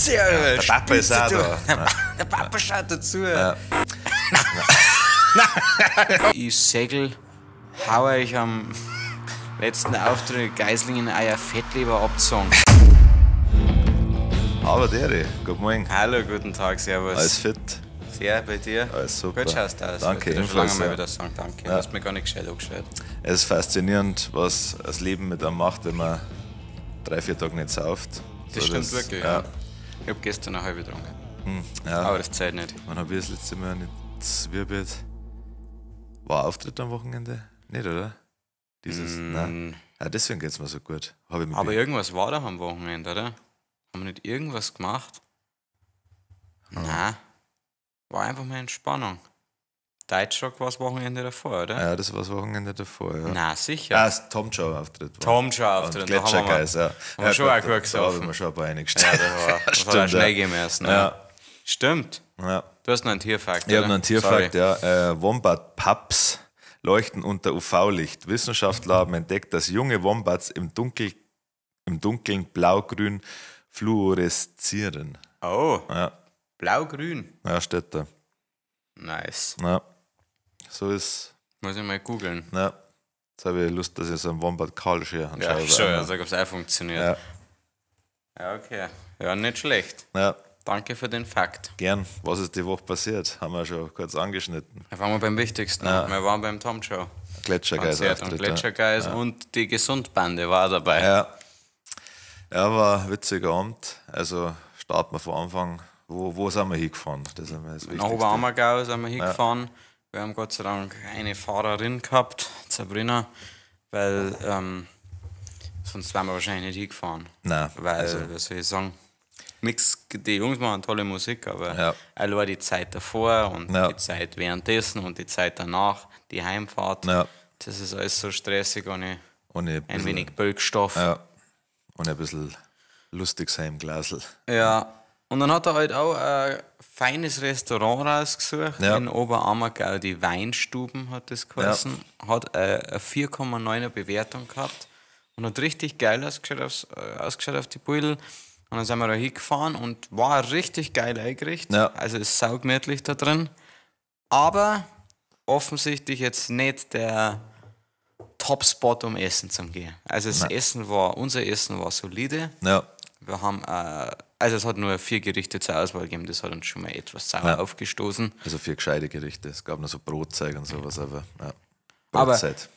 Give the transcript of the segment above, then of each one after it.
Sehr, Der Papa ist auch da. Der Papa schaut dazu. Ich segel, hau euch am letzten Auftritt Geislingen euer Fettleber abgezogen. Aber Deri, guten Morgen. Hallo, guten Tag, servus. Alles fit? Sehr bei dir. Alles super. Gut schaust du aus. Danke, Ich schon ebenfalls, lange mal ja. wieder sagen, danke. Du hast mir gar nicht gescheit angeschaut. Es ist faszinierend, was das Leben mit einem macht, wenn man 3, 4 Tage nicht sauft. Das So, stimmt wirklich, Ja. ja. Ich hab gestern eine halbe getrunken. Ja. Aber das zählt nicht. Wann hab ich das letzte Mal nicht zwirbelt? War Auftritt am Wochenende? Nicht, oder? Dieses, nein. Ja, deswegen geht's mir so gut. Hab ich mich Aber irgendwas war doch am Wochenende, oder? Haben wir nicht irgendwas gemacht? Nein. War einfach mal Entspannung. Deutschrock war das Wochenende davor, oder? Ja, das war das Wochenende davor, ja. Nein, sicher. Ah, das Tom Joe Auftritt. war. Tom Joe Auftritt, Und da haben wir Gletscher mal- Guys, ja. haben wir Ja, schon gut, auch gut Da habe gesoffen. ich mir schon ein paar eingestellt. Ja, das war, das hat Stimmt, auch schnell ja. gehen müssen. Ne? Ja. Stimmt. Ja. Du hast noch einen Tierfakt. Ich habe oder? noch einen Tierfakt, Sorry. ja. Wombat-Pups leuchten unter UV-Licht. Wissenschaftler haben entdeckt, dass junge Wombats im Dunkeln blau-grün fluoreszieren. Oh, Ja, blau-grün. ja, steht da. Nice. Ja. So ist, Muss ich mal googeln. ja. Jetzt habe ich Lust, dass ich so einen Wombat kahl schere. Ja, schon, also ob es auch funktioniert. Ja. Ja, okay. Ja, nicht schlecht. Ja, Danke für den Fakt. gern. Was ist die Woche passiert? Haben wir schon kurz angeschnitten. Dann fangen wir beim Wichtigsten an. Wir waren beim Tom Show. Gletschergeist Konzert und Auftritt. ja. Gletschergeist und die Gesundbande war dabei. Ja. Ja, war ein witziger Abend. Also starten wir von Anfang. Wo sind wir hingefahren? Das ist immer das Nach Wichtigste. Oberammergau sind wir hingefahren. Wir haben Gott sei Dank eine Fahrerin gehabt, Sabrina, weil sonst wären wir wahrscheinlich nicht hingefahren. Nein, Weil, also- was soll ich sagen, nix, die Jungs machen tolle Musik, aber Ja. allein die Zeit davor und Ja. die Zeit währenddessen und die Zeit danach, die Heimfahrt, Ja. das ist alles so stressig ohne Ohne ein ein bisschen, wenig Bölkstoff. Ja. Ohne ein bisschen lustig sein im Glasl. Ja. Und dann hat er halt auch ein feines Restaurant rausgesucht Ja. in Oberammergau, die Weinstuben hat das geheißen. Hat eine 4,9er Bewertung gehabt und hat richtig geil ausgeschaut auf die Beutel. Und dann sind wir da hingefahren und war richtig geil eingerichtet. Ja. Also ist saugemütlich da drin. Aber offensichtlich jetzt nicht der Top-Spot, um essen zu gehen. Also das Essen war, unser Essen war solide. Ja. Wir haben, also es hat nur 4 Gerichte zur Auswahl gegeben, das hat uns schon mal etwas sauer Ja. aufgestoßen. Also 4 gescheite Gerichte. Es gab noch so Brotzeug und sowas, aber ja. Aber- Brotzeit.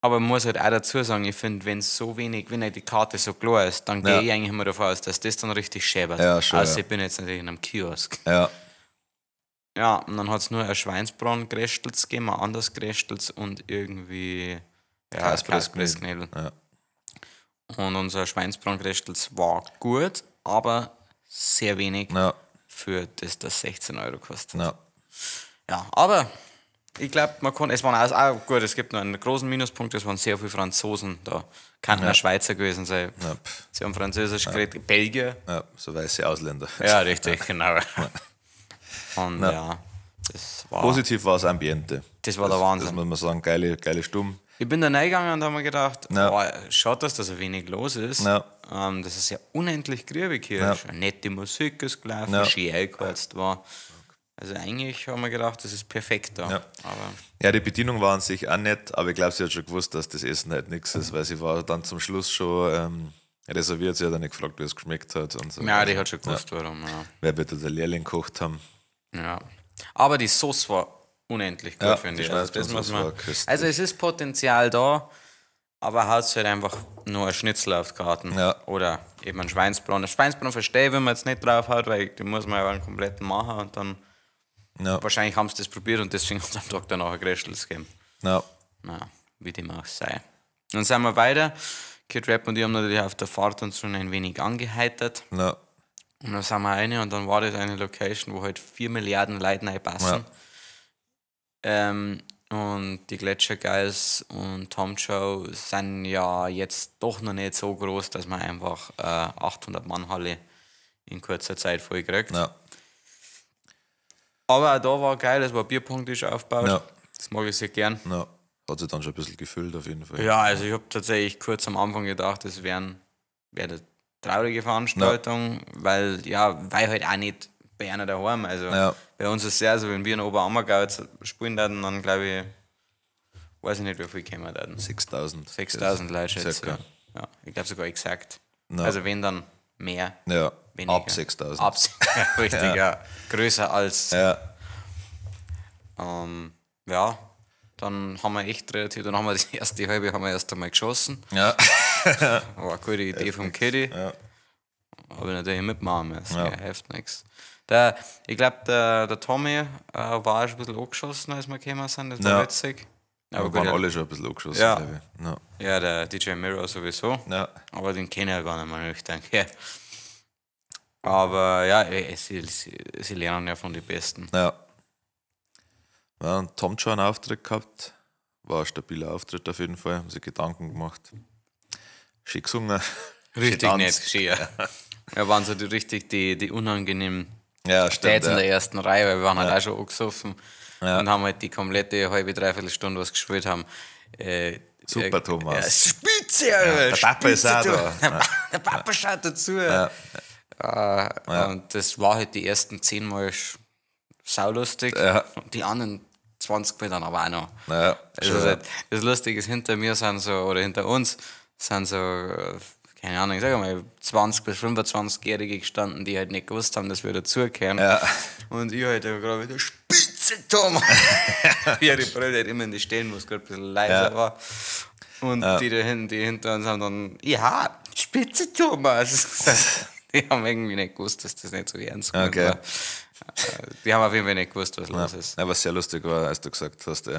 Aber man muss halt auch dazu sagen, ich finde, wenn so wenig, wenn halt die Karte so klar ist, dann Ja. gehe ich eigentlich immer davon aus, dass das dann richtig schäbert. Ja, schon, Außer ja. ich bin jetzt natürlich in einem Kiosk. Ja. Ja, und dann hat es nur ein Schweinsbraten-Grästels gegeben, ein anderes Grästels und irgendwie ja, Kaspressknödel. Kaspressknödel. Ja. Und unser Schweinsbraten-Grästels war gut, aber sehr wenig Ja. für das, das 16 Euro kostet. Ja. Ja, aber ich glaube, man kann, es waren auch gut, es gibt noch einen großen Minuspunkt, es waren sehr viele Franzosen da. Kann ja. Schweizer gewesen sein. Ja, pff. Sie haben Französisch geredet, Belgier. Ja, so weiße Ausländer. Ja, richtig, genau. Und ja, das war. Positiv war das Ambiente. Das war der Wahnsinn. Das muss man sagen, geile, geile Stumm. Ich bin da reingegangen und habe mir gedacht, Ja. boah, schade, dass da so wenig los ist. Ja. Das ist ja unendlich griebig hier. Ja. Schon Nette Musik ist gelaufen, Ja. schön eingeheizt war. Also eigentlich haben wir gedacht, das ist perfekt da. Ja. Aber Ja, die Bedienung war an sich auch nett, aber ich glaube, sie hat schon gewusst, dass das Essen halt nichts ist, weil sie war dann zum Schluss schon reserviert. Sie hat dann nicht gefragt, wie es geschmeckt hat und so. ja, die hat schon gewusst, warum. Ja. Wer wird da der Lehrling gekocht haben? Ja. Aber die Sauce war unendlich gut, Ja, finde die ich. Also, das muss Schweinsbraten-Sauce man, war köstlich. also es ist Potenzial da, aber haut halt einfach nur ein Schnitzel auf die Karten. Ja. Oder eben ein Schweinsbraten. Ein Schweinsbraten verstehe ich, wenn man jetzt nicht drauf haut, weil den muss man ja einen kompletten machen und dann Ja. wahrscheinlich haben sie das probiert und deswegen hat es am Tag danach ein Gräschels gegeben. Ja. Naja, wie dem auch sei. Dann sind wir weiter. Kid Rap und ich haben natürlich auf der Fahrt uns schon ein wenig angeheitert. Ja. Und dann sind wir rein und dann war das eine Location, wo halt 4 Milliarden Leute reinpassen. Und die Gletscher Guys und Tom Joe sind ja jetzt doch noch nicht so groß, dass man einfach 800 Mann Halle in kurzer Zeit voll kriegt. Ja. Aber auch da war geil, es war Bierpunkttisch aufgebaut. Ja. Das mag ich sehr gern. Ja. Hat sich dann schon ein bisschen gefüllt auf jeden Fall. Ja, also ich habe tatsächlich kurz am Anfang gedacht, es wären, wäre traurige Veranstaltung, weil, ja, weil halt auch nicht bei einer daheim. Also bei uns ist es ja so, wenn wir in Oberammergau jetzt spielen würden, dann glaube ich, weiß ich nicht, wie viel kämen da. 6000. 6000 Leute, schätze Circa. ich. Ja, ich glaube sogar exakt. Ja. Also wenn dann mehr. Ja, Weniger. ab 6000. Ab, richtig, ja. Größer als. Ja, Ja, dann haben wir echt relativ, dann haben wir die erste halbe haben wir erst einmal geschossen. ja. War eine gute Idee vom Kitty. Ja. Habe ich natürlich mitmachen müssen. Ja. Ja. Hilft nichts. Der, ich glaube, der Tommy war auch schon ein bisschen angeschossen, als wir gekommen sind. Das war Ja. witzig. Aber Wir gut, waren ja, alle schon ein bisschen angeschossen, Ja. glaube ich. Ja. ja, der DJ Mirror sowieso. Ja. Aber den kenne ich ja gar nicht mehr nüchtern. Gell? Aber ja, sie lernen ja von den Besten. Ja. Ja, und Tom schon einen Auftritt gehabt. War ein stabiler Auftritt auf jeden Fall. Haben sich Gedanken gemacht. Schön gesungen. Schön Richtig getanzt. nett, schön. Ja. Ja, waren so die, richtig die unangenehmen Ja, stimmt. Dates in der Ja. ersten Reihe, weil wir waren halt auch schon angesoffen Ja. und haben halt die komplette halbe, dreiviertel Stunde was gespielt haben. Super, Thomas. Ja, Spitze, ja, der Papa ist auch da. Der Papa schaut dazu. Ja. Und das war halt die ersten 10 Mal saulustig. Ja. Und die anderen 20 Mal dann aber auch noch. Ja, Also schon, das, halt, das Lustige ist, hinter mir sind so, oder hinter uns sind so, keine Ahnung, ich sag mal, 20- bis 25-Jährige gestanden, die halt nicht gewusst haben, dass wir dazugehören. Ja. Und ich halt gerade wieder Spitze, Thomas! Ja, die Brille halt immer in die Stellen, wo es gerade ein bisschen leiser Ja. war. Und die da hinten, die hinter uns haben dann, ja, Spitze, Thomas! Die haben irgendwie nicht gewusst, dass das nicht so ernst gemeint Okay. war. Die haben auf jeden Fall nicht gewusst, was los ist. Ja, was sehr lustig war, als du gesagt hast,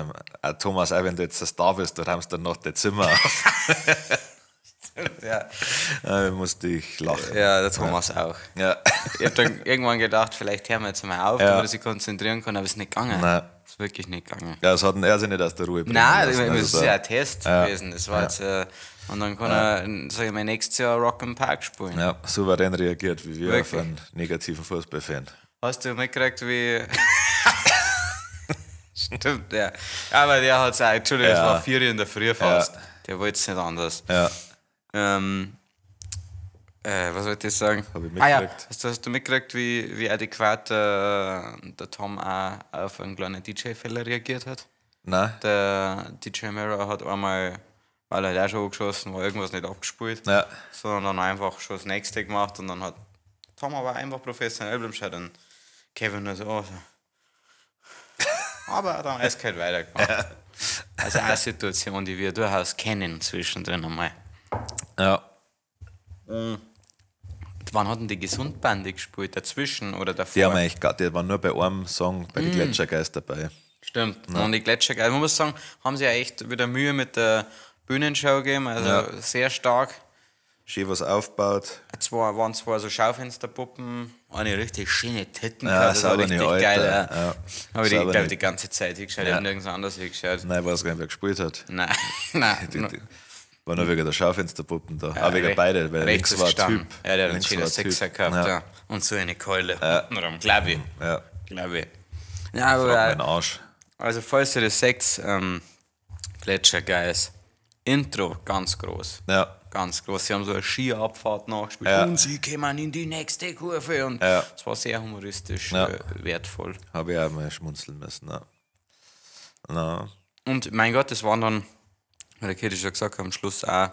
Thomas, auch wenn du jetzt ein Star bist, du räumst dann noch dein Zimmer auf. Ja, Da musste ich lachen. ja, der Thomas auch. Ja. Ich habe dann irgendwann gedacht, vielleicht hören wir jetzt mal auf, Ja. damit er sich konzentrieren kann, aber es ist nicht gegangen. Nein. Es ist wirklich nicht gegangen. Ja, das hat er sich nicht aus der Ruhe bringen Nein, lassen. das Also ist da- ja ein Test Ja. gewesen. Das war jetzt, und dann kann er, sag ich mal, nächstes Jahr Rock im Park spielen. Ja, souverän reagiert, wie wir Wirklich. auf einen negativen Fußballfan. Hast du mitgekriegt, wie. Stimmt, ja. Aber der hat es auch, Entschuldigung, es Ja. war 4 Uhr in der Früh fast. Ja. Der wollte es nicht anders. Ja, Was wollte ich sagen? Hab ich Ah, ja. mitgekriegt. Hast du mitgekriegt, wie adäquat der Tom auch auf einen kleinen DJ-Fehler reagiert hat? nein. Der DJ Mirror hat einmal, weil er halt auch schon angeschossen war, irgendwas nicht abgespielt, Ja. sondern dann einfach schon das nächste gemacht und dann hat Tom aber einfach professionell bleiben schaut und Kevin nur so, oh, so. Aber dann eiskalt weitergemacht. Also auch eine Situation, die wir durchaus kennen zwischendrin einmal. Ja. Wann hat denn die Gesundbande gespielt? Dazwischen oder davor? Die haben eigentlich gar, die waren nur bei einem Song bei den Gletschergeist dabei. Stimmt. Und die Gletschergeist, man muss sagen, haben sie ja echt wieder Mühe mit der Bühnenshow gegeben, also Ja. sehr stark. Schön was aufgebaut. Zwar waren zwar so Schaufensterpuppen, eine richtig schöne Titten Ja, gehabt, das war sauber richtig nicht, Alter. geil. Ja. Ja. Aber die, ich Sauber glaube nicht. die ganze Zeit hingeschaut, ich Ja. habe nirgends anders hingeschaut. Nein, ich weiß gar nicht, wer gespielt hat. Nein, nein. Die war nur wegen der Schaufensterpuppen da. Auch wegen beide, weil rechts links ist war ein gestanden. Typ. Ja, der hat einen Links schönen war ein Typ. Sechser gehabt. Ja. Ja. Und so eine Keule. Ja. Glaube ich. Ja, Glaube ich. Ja, aber mein Arsch. Also, falls ihr das seht, Gletscher Guys, Intro ganz groß. Ja. Ganz groß. Sie haben so eine Skiabfahrt nachgespielt. Ja. Und sie kommen in die nächste Kurve. Und Ja. es war sehr humoristisch, Ja. wertvoll. Habe ich auch mal schmunzeln müssen. Ja. Na, Und mein Gott, das waren dann, wie der Kitty schon gesagt hat, am Schluss auch,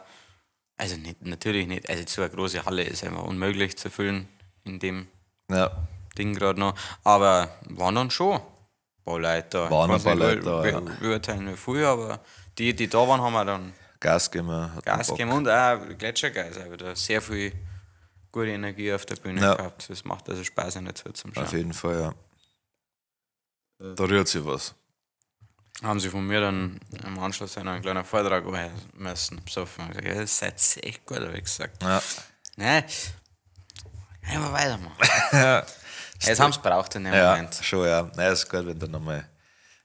also nicht, natürlich nicht, also so eine große Halle ist einfach unmöglich zu füllen in dem ja. Ding gerade noch, aber waren dann schon ein paar Leute da. Waren Ich ein paar kann's nicht Leute da, ja. beurteilen, wie viel, aber die, die da waren, haben wir dann Gas gegeben. Hat Gas Bock. gegeben und auch Gletschergeist, auch wieder sehr viel gute Energie auf der Bühne Ja. gehabt. Das macht also Spaß, nicht so zum Schauen. Auf jeden Fall, ja. Da rührt sich was. Haben sie von mir dann im Anschluss einen kleinen Vortrag anhören müssen. Besoffen. Ich gesagt, ja, das seid echt gut, habe ich gesagt. Ja. Nein, einfach weitermachen. Jetzt haben sie braucht in dem Ja, Moment. schon, ja. Nein, ist gut, wenn da nochmal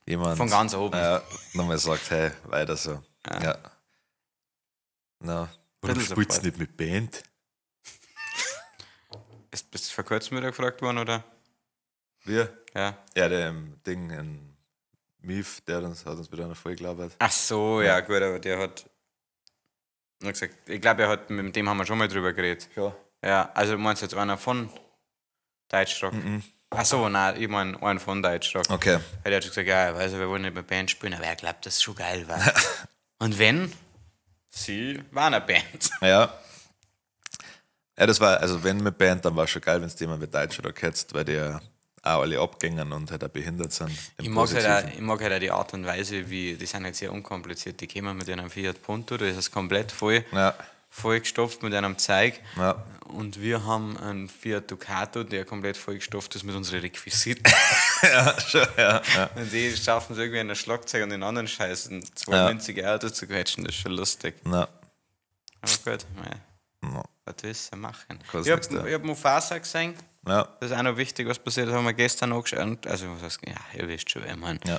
jemand Von ganz oben. Ja, nochmal sagt, hey, weiter so. Ja. Na. Warum Bisschen spielst Support. du nicht mit Band? Bist du vor kurzem wieder gefragt worden, oder? Wir? Ja. Ja, der Ding in Mief, der hat uns wieder eine voll gelabert. Ach so, ja, gut, aber der hat nur gesagt, ich glaube, er hat, mit dem haben wir schon mal drüber geredet. Schon. Ja, also du meinst jetzt einer von Deutschrock? Ach so, nein, ich meine einen von Deutschrock. Okay. Weil der hat schon gesagt, ja, ich weiß, wir wollen nicht mit Band spielen, aber er glaubt, dass es schon geil war. Und wenn, sie waren eine Band. Ja. Ja, das war, also wenn mit Band, dann war es schon geil, wenn es jemand mit Deutschrock hättest, weil die ja auch alle abgängen und halt auch behindert sind. Ich mag, halt auch, ich mag halt auch die Art und Weise, wie, die sind halt sehr unkompliziert. Die kommen mit einem Fiat Punto, da ist es komplett voll, vollgestopft mit einem Zeug. Ja. Und wir haben einen Fiat Ducato, der komplett vollgestopft ist mit unseren Requisiten. Ja, schon, ja. Ja. Und die schaffen es irgendwie in der Schlagzeug und den anderen Scheißen zwei winzige Autos zu quetschen, das ist schon lustig. Na, Aber gut, mei, na, was willst du machen? Kannst Ich nix da. hab Mufasa gesehen, ja, das ist auch noch wichtig, was passiert, das haben wir gestern angeschaut. Also, was heißt, ja, ihr wisst schon, wer ich meine. Ja.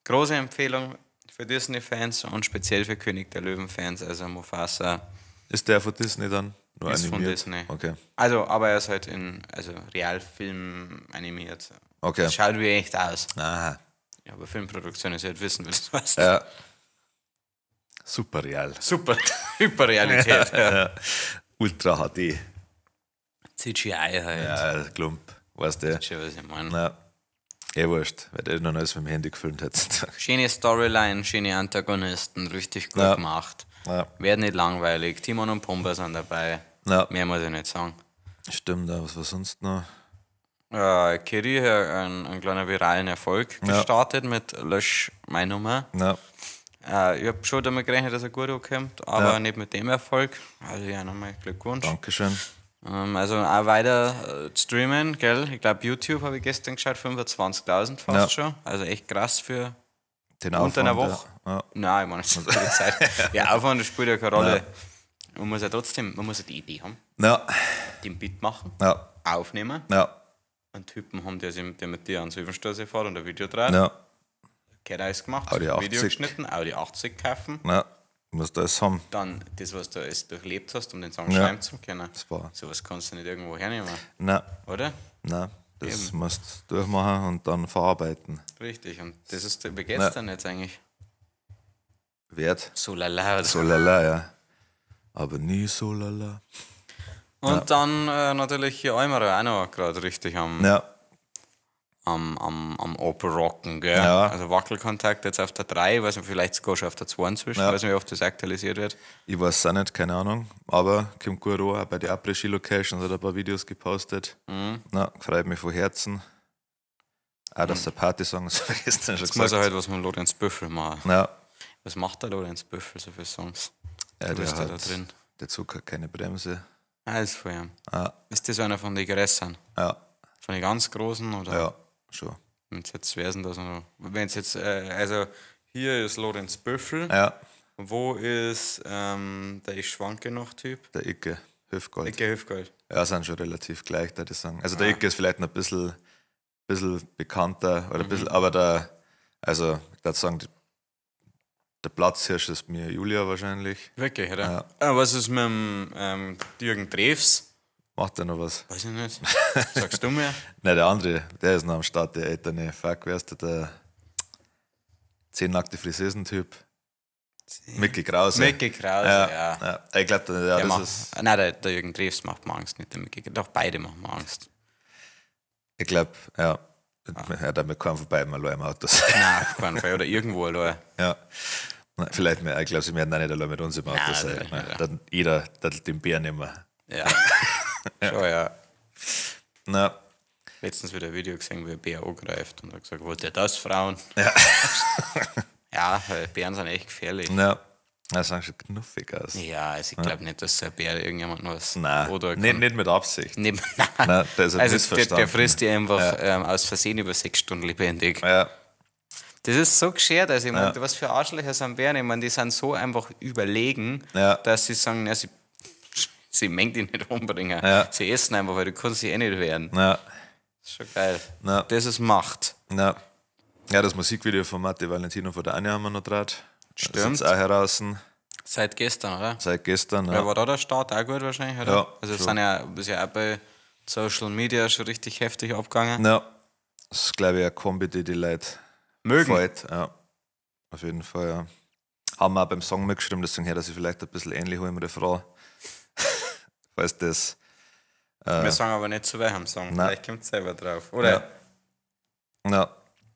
Große Empfehlung für Disney-Fans und speziell für König der Löwen-Fans, also Mufasa. Ist der von Disney dann? Nur Ist von animiert? Disney. Okay. Also, aber er ist halt in, also Realfilm animiert. Okay. Das schaut wie echt aus. Aha. Ja, aber Filmproduktion ist ja halt wissen, wie das heißt. Ja. Super real. Super, Hyperrealität. Ja. Ultra HD. CGI halt. Ja, Klump. Weißt du? Schon, was ich meine. Na, eh wurscht, weil der noch alles mit dem Handy gefilmt hat. Schöne Storyline, schöne Antagonisten, richtig gut Ja. gemacht. Ja. Werden nicht langweilig. Timon und Pumba sind dabei. Ja. Mehr muss ich nicht sagen. Stimmt, ja, was war sonst noch? Kiri hat einen kleinen viralen Erfolg gestartet mit Lösch meine Nummer. Ja, Ich habe schon damit gerechnet, dass er gut ankommt, aber nicht mit dem Erfolg. Also ja, nochmal Glückwunsch. Dankeschön. Also auch weiter streamen, gell? Ich glaube, YouTube habe ich gestern geschaut, 25.000 fast Ja. schon. Also echt krass für Den unter einer Aufwand, Woche. Ja. Nein, ich meine, das ist die Zeit. Ja, Aufwand, das spielt ja keine Rolle. Man muss ja trotzdem, man muss ja die Idee haben, Ja, den Beat machen, ja, aufnehmen, ja, einen Typen haben, der mit dir an Silvenstraße fährt und ein Video dreht. ja, Gehört alles gemacht, Audi 80. Video geschnitten, Audi 80 kaufen. ja. Muss das haben. Dann das, was du alles durchlebt hast, um den Song Ja. schreiben zu können. Das war. Sowas kannst du nicht irgendwo hernehmen, Nein, oder? nein. Das musst du durchmachen und dann verarbeiten. Richtig, und das ist, wie geht's denn jetzt eigentlich? Wert. So lala. So lala, ja. Aber nie so lala. Und dann natürlich hier Almera auch noch gerade richtig am, Ja, am Operrocken, gell? Ja. Also Wackelkontakt jetzt auf der 3, weiß nicht, vielleicht sogar schon auf der 2 inzwischen, Ja. weiß nicht, wie oft das aktualisiert wird. ich weiß auch nicht, keine Ahnung. Aber kommt gut an, auch bei den Après-Ski-Locations hat er ein paar Videos gepostet. Mhm. Na, freut mich von Herzen. Auch, dass der Party-Song, das habe ich gestern schon Jetzt muss gesagt. er halt was mit Lorenz Büffel machen. Ja, Was macht der Lorenz Büffel so für Songs? ja Du der bist ja da hat, drin. der Zug hat keine Bremse. Ah, ist von ihm. Ah, Ist das einer von den Gräsern? ja, Von den ganz Großen? Oder? ja, schon. Wenn's jetzt, wer ist denn das noch? Wenn's jetzt, also hier ist Lorenz Büffel. Ja, Wo ist der Ich schwanke noch Typ? der Icke, Hüfgold. Icke Hüfgold. Ja, sind schon relativ gleich, würde ich sagen. Also der Icke ist vielleicht noch ein bisschen bekannter, oder ein bisschen, aber der, also ich würde sagen, der Platzhirsch ist mir Julia wahrscheinlich. Wirklich, oder? Ja. Ah, was ist mit dem Jürgen Drews? Macht er noch was? Weiß ich nicht. Sagst du mir? Nein, der andere, der ist noch am Start, der ältere. Fuck, wer ist der? Der zehn nackte Friseusen-Typ. Mickey Krause. Mickey Krause, Ja, ja. ja. Ich glaube, ja, Der das macht, ist, nein, der Jürgen Drews macht mir Angst, nicht der Mickey. Doch, beide machen mir Angst. ich glaube, ja. Ja, da mit keinem vorbei, mal allein im Auto sein. Nein, auf keinen Fall. Oder irgendwo allein. Ja. Na, vielleicht mehr, ich glaube, sie werden auch nicht allein mit uns im Auto Nein, sein. natürlich Ne? nicht, ja. Dann jeder der den Bär nehmen. Ja. Schon, ja. Na, Letztens wieder ein Video gesehen, wie ein Bär angreift und hat gesagt, wollt ihr das, Frauen? Ja. Ja, weil Bären sind echt gefährlich. na, das sah schon knuffig aus. Ja, also ich glaube nicht, dass so ein Bär irgendjemand was Nein, oder nicht, nicht mit Absicht. Nicht, nein. Nein, der ist ein Also der missverstanden. frisst die einfach aus Versehen über 6 Stunden lebendig. Ja, Das ist so geschert. Also ich meine, was für Arschlöcher sind Bären? Ich meine, die sind so einfach überlegen, Ja. dass sie sagen, ja, sie mengen die nicht umbringen. Ja. Sie essen einfach, weil du kannst sie eh nicht wehren. na, Das ist schon geil. Ja. Das ist Macht. na. Ja, das Musikvideo von Matti Valentino von der Anja haben wir noch draht. Das ist Stimmt. jetzt auch heraus. Seit gestern, oder? Seit gestern. Ja. Ja. War da der Start auch gut wahrscheinlich, oder? Ja, Also es schon. sind ja, ist ja auch bei Social Media schon richtig heftig abgegangen. Ja. Das ist, glaube ich, eine Kombi, die die Leute Mögen. gefällt. Ja. Auf jeden Fall, ja. Haben wir auch beim Song mitgeschrieben, deswegen hört er sich vielleicht ein bisschen ähnlich an im Refrain. Falls das Wir sagen aber nicht zu welchem Song. Nein. Vielleicht kommt es selber drauf. Oder? Ja.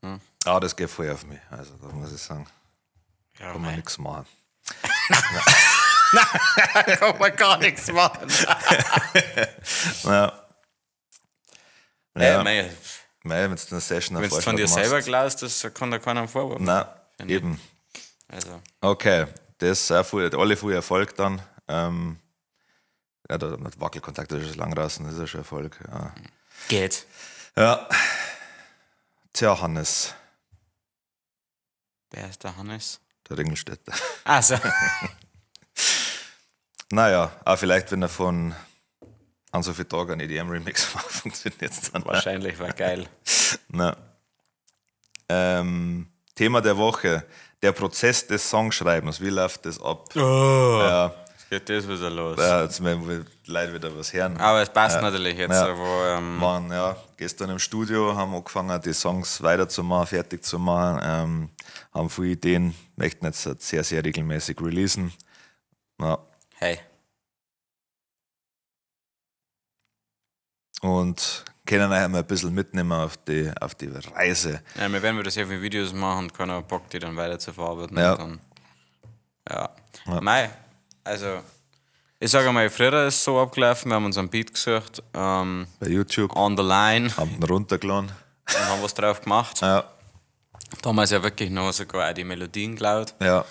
Ja. Ah, das geht voll auf mich. Also, da muss ich sagen, Ja, kann man nichts machen. kann man gar nichts machen. Ja. Ja, Ja, mei, mei, wenn du eine Session wenn du von dir selber glaubst, das kann da keiner vorwerfen. Nein, eben. Also, Okay, das ist sehr viel, alle viel Erfolg dann. Ja, der mit Wackelkontakt ist schon lang raus, das ist ja schon Erfolg. Ja. geht. Ja. Tja, Hannes, Wer ist der Hannes? der Ringelstädter. Also, Naja, auch vielleicht, wenn er von an so vielen Tagen einen EDM-Remix macht, funktioniert es dann. wahrscheinlich war geil. Na. Thema der Woche: Der Prozess des Songschreibens. Wie läuft das ab? Oh. Ja, Jetzt geht das wieder los. ja, jetzt werden wir Leute wieder was hören. Aber es passt natürlich jetzt, Ja. wo, Waren, ja, gestern im Studio, haben angefangen, die Songs weiterzumachen, fertig zu machen, haben viele Ideen, möchten jetzt sehr, sehr regelmäßig releasen. Ja. hey, Und können euch einmal ein bisschen mitnehmen auf die Reise. ja, wir werden wieder sehr viele Videos machen und keiner hat Bock, die dann weiter zu verarbeiten. Ja. Und dann, ja. Mei, also, ich sage mal, früher ist es so abgelaufen, wir haben uns einen Beat gesucht, Bei YouTube on the line, haben den runtergeladen. und haben was drauf gemacht. Ja, Damals ja wirklich noch sogar auch die Melodien geklaut. ja.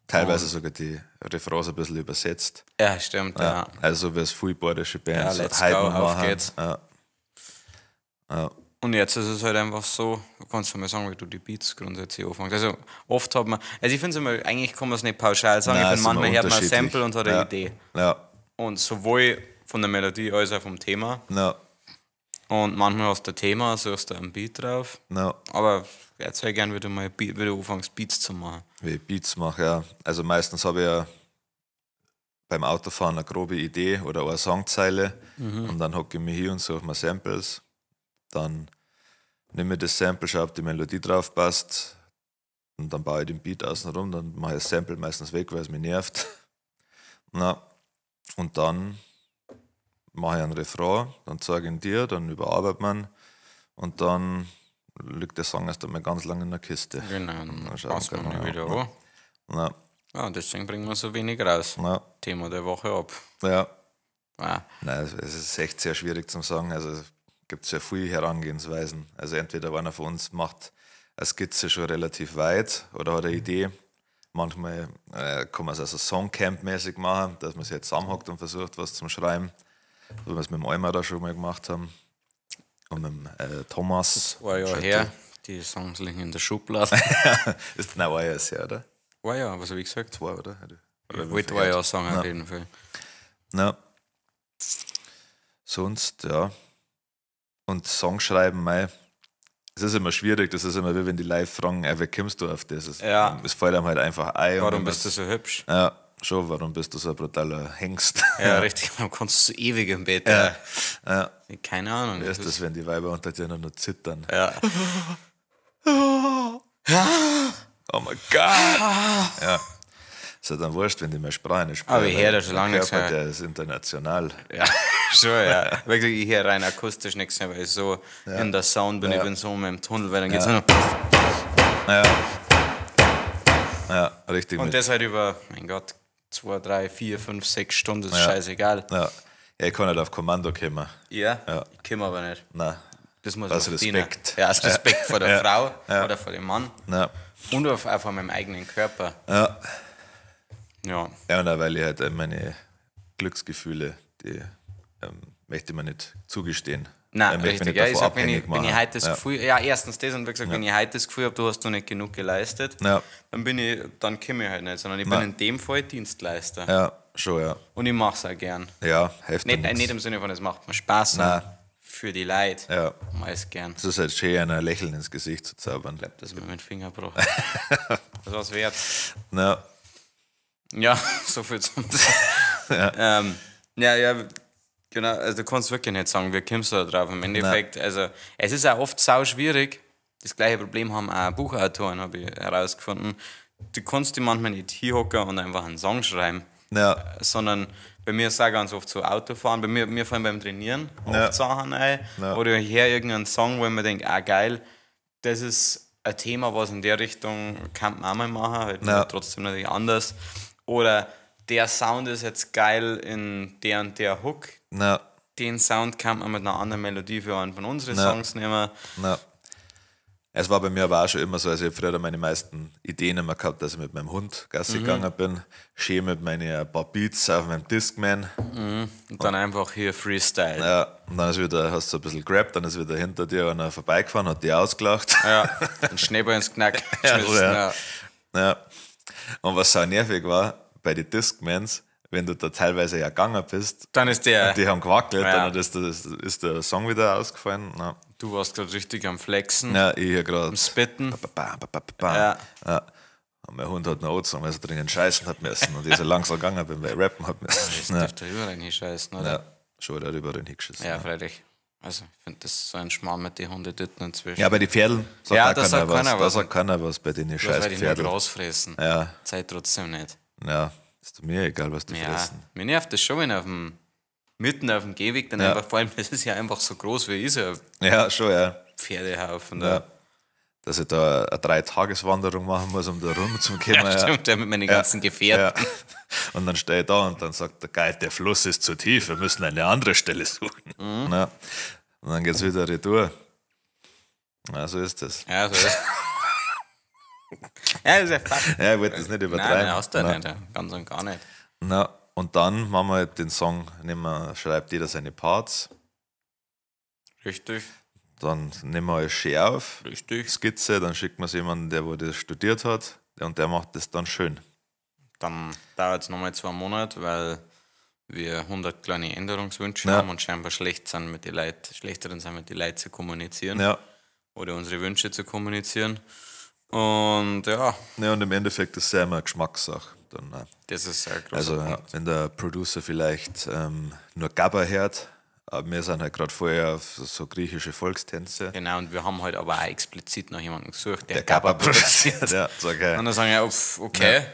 Teilweise sogar die Refrains ein bisschen übersetzt. Ja, stimmt, ja. Also wie es viele bayerische Bands Ja, let's heute go, noch auf machen. geht's. Ja. Ja. Und jetzt ist es halt einfach so, du kannst du mal sagen, wie du die Beats grundsätzlich anfängst. Also oft hat man, also ich finde es immer, eigentlich kann man es nicht pauschal sagen, Nein, ich es finde ist manchmal immer hört man ein unterschiedlich. Sample und hat eine Ja. Idee. Ja. Und sowohl von der Melodie als auch vom Thema. Ja. Und manchmal hast du ein Thema, suchst du einen Beat drauf. Ja. Aber erzähl gern, wie du mal wie du anfängst, Beats zu machen. Wie ich Beats mache, ja. Also meistens habe ich ja beim Autofahren eine grobe Idee oder eine Songzeile und dann hocke ich mich hier und suche mir Samples. Dann nehme ich das Sample, schaue, ob die Melodie drauf passt und dann baue ich den Beat außen rum, dann mache ich das Sample meistens weg, weil es mich nervt. Na, und dann mache ich einen Refrain, dann zeige ich ihn dir, dann überarbeitet man und dann liegt der Song erst einmal ganz lange in der Kiste. Genau, dann Dann schauen passt wir man mal, ihn wieder an. Na, Ja, und deswegen bringen wir so wenig raus. na, Thema der Woche ab. ja. Ah, Nein, es ist echt sehr schwierig zu sagen. Also es gibt sehr viele Herangehensweisen. Also entweder einer von uns macht eine Skizze schon relativ weit oder hat eine Idee. Manchmal kann man es also Songcamp-mäßig machen, dass man sich jetzt zusammenhockt und versucht, was zum Schreiben. So wie wir es mit dem Almer da schon mal gemacht haben. Und mit dem Thomas. war ja her. Die Songs liegen in der Schublade. Ist, nein, war ja erst her, oder? War ja, was habe ich gesagt? Zwei, oder? Oder Ich wollte war ja sagen, auf jeden Fall. Ja. Sonst, ja. Und Songschreiben, mei, es ist immer schwierig, das ist immer wie wenn die live fragen, wie kommst du auf das? Es, Ja. es fällt einem halt einfach ein. und Warum wenn bist du so hübsch? man's- Ja, schon, warum bist du so ein brutaler Hengst? Ja, richtig. Warum kannst du so ewig im Bett? Ja. Ja. Keine Ahnung. Wie ist das, wenn die Weiber unter dir nur zittern? Ja. Oh mein Gott! Ja. Ist ja dann wurscht, wenn die mehr Sprache nicht sprechen. Aber ich höre da schon Der lange nichts Körper, mehr. der ist international. Ja, schon, ja. Wirklich, ich höre rein akustisch nichts mehr, weil ich so in der Sound bin. Ich bin so in meinem Tunnel, weil dann geht's nur noch. Ja. Ja, richtig. Und mit- das halt über, mein Gott, 2, 3, 4, 5, 6 Stunden, ist scheißegal. ja. Ja, ich kann nicht auf Kommando kommen. Ja, ich komme aber nicht. Nein. Das muss Aus man verdienen. Respekt. Ja, aus Respekt vor der Ja. Frau oder vor dem Mann. Nein. Und auch vor meinem eigenen Körper. Ja. Ja. Ja, und auch weil ich halt meine Glücksgefühle, die möchte ich mir nicht zugestehen. Nein, Ich möchte mich richtig. nicht Ja, ich davon sag, wenn ich, abhängig wenn ich machen. heute das ja. Gefühl, ja, erstens das und wie gesagt, wenn ich heute das Gefühl habe, du hast noch nicht genug geleistet, Ja. dann bin ich, dann komme ich halt nicht, sondern ich bin Nein. in dem Fall Dienstleister. Ja, schon, ja. Und ich mache es auch gern. Ja, hilft Nicht, mir nichts. nicht im Sinne von, es macht mir Spaß, sondern Nein. für die Leute. Ja. Mach ich's gern. Es ist halt schön, ein Lächeln ins Gesicht zu zaubern. Das ist mir mein Finger gebrochen. Das war's wert. Na, Ja, so viel zum. Ja, ja, genau. Also du kannst wirklich nicht sagen, wie kommst du da drauf? Im Endeffekt, also es ist auch oft sau schwierig. Das gleiche Problem haben auch Buchautoren, habe ich herausgefunden. Du kannst die manchmal nicht hinhocken und einfach einen Song schreiben. Ja, Sondern bei mir ist auch ganz oft so Autofahren, bei mir, mir fallen beim Trainieren oft Ja. Sachen ein. Ja. Oder ich höre irgendeinen Song, wo ich mir denke, ah geil, das ist ein Thema, was in der Richtung kann man auch mal machen, halt Ja. nur trotzdem natürlich anders. Oder der Sound ist jetzt geil in der und der Hook. ja, Den Sound kann man mit einer anderen Melodie für einen von unseren Ja. Songs nehmen. ja. Es war bei mir aber auch schon immer so, also ich habe früher meine meisten Ideen immer gehabt, dass ich mit meinem Hund Gassi gegangen bin, schön mit meinen ein paar Beats auf meinem Discman. Und dann einfach hier Freestyle. Ja, und dann ist wieder, hast du ein bisschen gerappt, dann ist wieder hinter dir einer vorbeigefahren, hat dich ausgelacht. Ja, ein Schneeball ins Knack. Ja, geschmissen, ja. ja. Ja. Und was sau nervig war, bei den Discmans, wenn du da teilweise ja gegangen bist, Dann ist der, die haben gewackelt, Ja. dann ist der Song wieder ausgefallen. Ja, du warst gerade richtig am Flexen, ja ich hier gerade. am Spitten. Ba, ba, ba, ba, ba. Ja. Ja. Und mein Hund hat noch angezogen, weil er dringend scheißen hat müssen. Und ich so langsam gegangen bin, weil ich rappen hat Das müssen. Ja. dürfte überall hinscheißen, oder? Ja. Schon wieder rüber hingeschissen. Ja, freilich. Also, ich finde das so ein Schmarrn mit den Hundetüten inzwischen. Ja, bei den Pferden sagt Ja, auch da keiner sagt was. keiner Da was. sagt keiner was bei den Bloß scheiß weil die nur Pferden. Gras fressen. Ja, Zeit trotzdem nicht. ja, ist mir egal, was die Ja, fressen. mir nervt das schon, wenn auf dem, mitten auf dem Gehweg dann Ja. einfach, vor allem, das ist ja einfach so groß wie ist ja ein Ja, schon, ja. Pferdehaufen Ja. da. Dass ich da eine Dreitageswanderung machen muss, um da rumzukommen. Ja, stimmt, ja, mit meinen ganzen Gefährten. Ja. Und dann stehe ich da und dann sagt der Guide, der Fluss ist zu tief, wir müssen eine andere Stelle suchen. Mhm. Ja. Und dann geht es wieder retour. Ja, so ist das. Ja, so ist Ja, das ist ja Fakt. Ja, ich wollte das nicht übertreiben. Nein, nein, hast du Na. nicht. ja. Ganz und gar nicht. Na, und dann machen wir halt den Song, nehmen wir, schreibt jeder seine Parts, Richtig, dann nehmen wir alles schön auf, richtig. Skizze, dann schickt wir es jemandem, der wo das studiert hat, und der macht das dann schön. Dann dauert es nochmal 2 Monate, weil wir 100 kleine Änderungswünsche Ja. haben und scheinbar schlecht sind mit den Leuten, schlechteren sind mit den Leuten zu kommunizieren Ja. oder unsere Wünsche zu kommunizieren. Und ja, Ja, und im Endeffekt ist es ja immer eine Geschmackssache. Dann, ne. das ist ein großer Also, ja, Punkt. wenn der Producer vielleicht nur Gabba hört, aber wir sind halt gerade vorher auf so griechische Volkstänze. Genau, und wir haben halt aber auch explizit nach jemandem gesucht, der, Der Gabba Gabba produziert. Ja, sag ich. Und dann sagen wir, uff, okay.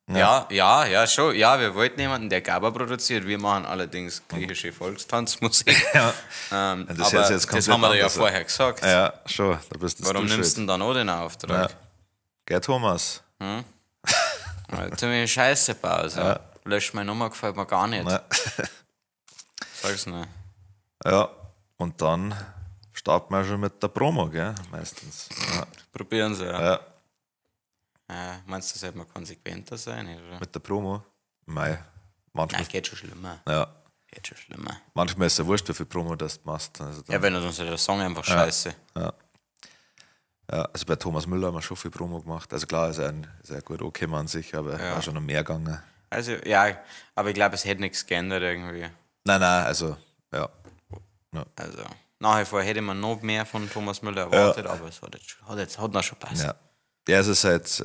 Ja, ja, ja, schon. Ja, wir wollten jemanden, der Gabba produziert. Wir machen allerdings griechische Volkstanzmusik. Ja. Aber Und das hört sich jetzt das komplett haben wir dir ja anders an. vorher gesagt. Ja, schon, da bist das Warum du nimmst du schuld. denn dann auch den Auftrag? Ja. Gell, Thomas? Ja. Ziemlich Scheiße bauen. Also. Lösch meine Nummer, gefällt mir gar nicht. Ja. Sag's nicht. Ja, und dann starten wir schon mit der Promo, gell? Meistens. Ja. Probieren sie. Ja. Ja, Meinst du, sollte man konsequenter sein? Oder? mit der Promo. Mei, manchmal, Nein, geht schon schlimmer. ja, Geht schon schlimmer. manchmal ist es ja wurscht, wie viel Promo das du machst. Also, dann, Ja, wenn uns der Song einfach scheiße. ja, also bei Thomas Müller haben wir schon viel Promo gemacht. Also klar, ist er, ist er gut angekommen an sich, aber Ja. war schon noch mehr gegangen. Also, ja, aber ich glaube, es hätte nichts geändert irgendwie. Nein, nein, also, ja. Also, nach wie vor hätte man noch mehr von Thomas Müller erwartet, aber es hat jetzt, hat noch schon passt. Ja. Ja, es ist halt,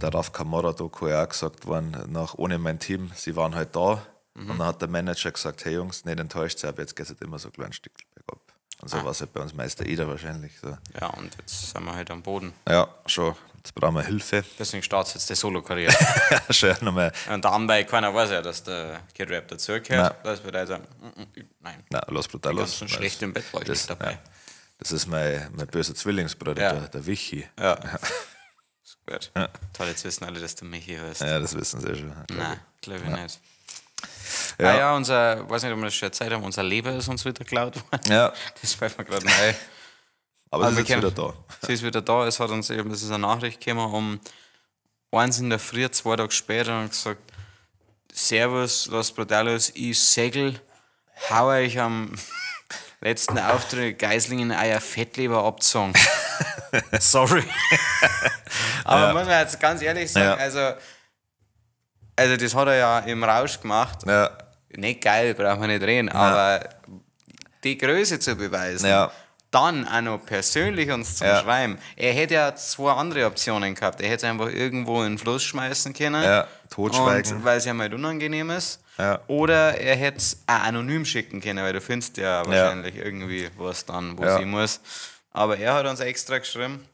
der Raf Kamora-Doku ja auch gesagt worden, nach ohne mein Team, sie waren halt da. Mhm. Und dann hat der Manager gesagt, hey Jungs, nicht enttäuscht sein, aber jetzt geht es halt immer so ein kleines Stück bergab. Und Ah. so war es halt bei uns Meister Eder wahrscheinlich. So. Ja, und jetzt sind wir halt am Boden. Ja, schon. Jetzt brauchen wir Hilfe. Deswegen startet jetzt die Solo-Karriere. schon nochmal. Und dann bei keiner weiß ja, dass der Kid Rap dazugehört. Nein. Das bedeutet, nein. Nein, Los Brutalos. Ganz schlecht im Bett war ich das, nicht dabei. Ja, das ist mein böser Zwillingsbruder, Ja. der Wichi. Ja. Ist gut. Toll, jetzt wissen alle, dass du Michi heißt. Ja, das wissen sie schon. glaub Nein, glaube ich nicht. Ja. Ah ja, unser, weiß nicht, ob wir das schon erzählt haben, unser Leber ist uns wieder geklaut worden. ich. Ja, Das fällt mir gerade neu. aber Aber es wir ist jetzt können- wieder da. Sie ist wieder da, es hat uns eben, es ist eine Nachricht gekommen um 1 in der Früh, 2 Tage später und gesagt, Servus, Los Brutalos, ich segel, hau euch am letzten Auftritt Geislingen euer Fettleber abgezogen. Sorry. Aber muss man jetzt ganz ehrlich sagen, Ja. also das hat er ja im Rausch gemacht. Ja, Nicht geil, brauchen wir nicht reden, aber die Größe zu beweisen, Ja. dann auch noch persönlich uns zu Ja. schreiben. Er hätte ja 2 andere Optionen gehabt. Er hätte es einfach irgendwo in den Fluss schmeißen können. Ja, totschweigen. Und weil es ja mal unangenehm ist. Ja. Oder er hätte es auch anonym schicken können, weil du findest ja wahrscheinlich irgendwie was dann, wo Ja. sie muss. Aber er hat uns extra geschrieben.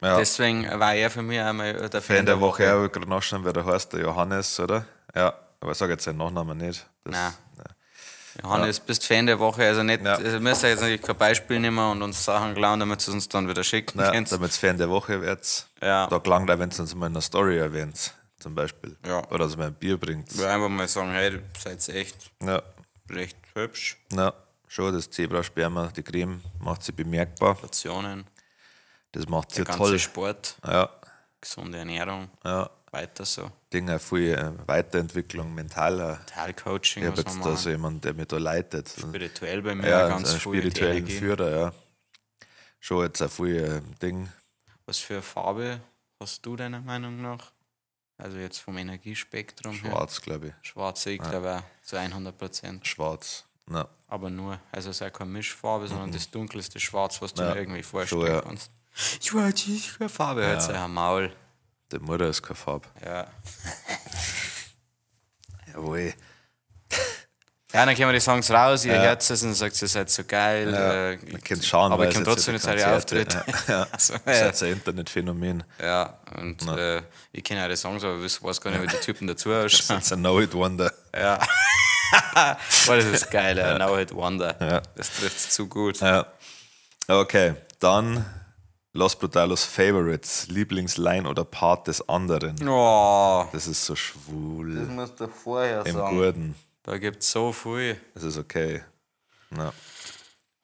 ja. Deswegen war er für mich einmal der Fan, Fan der Woche, ja, ich wollte gerade nachschauen, wer der heißt, der Johannes, oder? Ja, aber ich sag jetzt seinen Nachnamen nicht. Das, Nein. Johannes, bist Fan der Woche, also nicht, Ja. also müsst ihr jetzt natürlich kein Beispiel nehmen und uns Sachen klauen, damit ihr uns dann wieder schicken Ja, könnt. damit Fan der Woche wird. Ja. Da gelangt auch, wenn es uns mal in der Story erwähnt, zum Beispiel. Ja. Oder es mal ein Bier bringt. Wir einfach mal sagen, hey, ihr seid echt Ja. recht hübsch. Ja. Schon, das Zebrasperma, die Creme macht sie bemerkbar. Portionen, Das macht sie der ganze toll. Sport, Ja, gesunde Ernährung, ja. weiter so. Dinge, viel Weiterentwicklung, mental. auch. Teilcoaching, Ich habe was jetzt wir da machen. so jemanden, der mich da leitet. Spirituell bei mir Ja, ganz einen viel die spirituellen Energie. Führer, ja. Schon jetzt auch viel Ding. Was für eine Farbe hast du deiner Meinung nach? Also jetzt vom Energiespektrum her. Schwarz, glaube ich. Schwarz, ich glaube auch zu 100%. Schwarz. Ja. Aber nur, also es ist auch keine Mischfarbe, sondern das dunkelste Schwarz, was du Mhm. Ja. dir irgendwie vorstellen Schon, ja. kannst. Schwarz ist keine Farbe, ja. Halt ein Maul. Die Mutter ist keine Farbe. Ja. Jawohl. Ja, dann kommen die Songs raus, ihr hört es und sagt, ihr seid so geil. Ja, man kann schauen, aber weil ich kann es jetzt trotzdem ja nicht die eure Konzerte- Auftritte. Ja, ja. Also, Das ja. ist ein Internetphänomen. Ja, und ich kenne eure Songs, aber ich weiß gar nicht, wie die Typen dazu ausschauen. Das ist ein No-Hit-Wonder. Ja. Boah, das ist geil, ja. No Hit Wonder. Ja. Das trifft zu gut. Ja. Okay, dann Los Brutalos Favorites, Lieblingsline oder Part des anderen. Oh, Das ist so schwul. musst du vorher Im Guten. Da gibt es so viel. Das ist okay. Ja.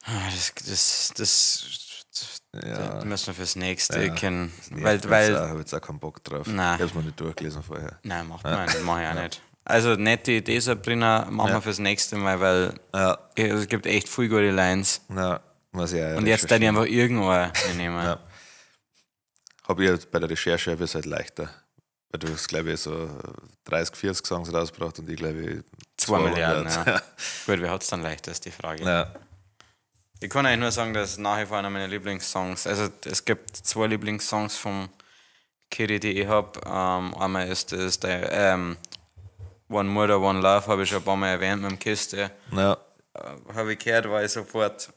Ah, Das Ja. das müssen wir fürs nächste kennen. Nee, Weil, ich weil, habe jetzt auch keinen Bock drauf. Nein. Ich hab's mir nicht durchgelesen vorher. nein, macht man nicht, mach ich auch nicht. Also, nette Idee, Sabrina, machen wir fürs nächste Mal, weil Ja, es gibt echt viel gute Lines. na, muss ich auch Und jetzt da die einfach irgendwo nehmen. Ja. Hab ich jetzt bei der Recherche ist halt leichter. Weil du hast, glaube ich, so 30, 40 Songs rausgebracht und ich glaube ich 2 Milliarden, 200. ja. Gut, wer hat es dann leichter, ist die Frage. Ja. Ich kann eigentlich nur sagen, dass nach wie vor einer meiner Lieblingssongs, also es gibt zwei Lieblingssongs vom Kiri, die ich habe. Einmal ist das der One Murder, One Love, habe ich schon ein paar Mal erwähnt mit dem Kiste. Ja. Habe ich gehört, war ich sofort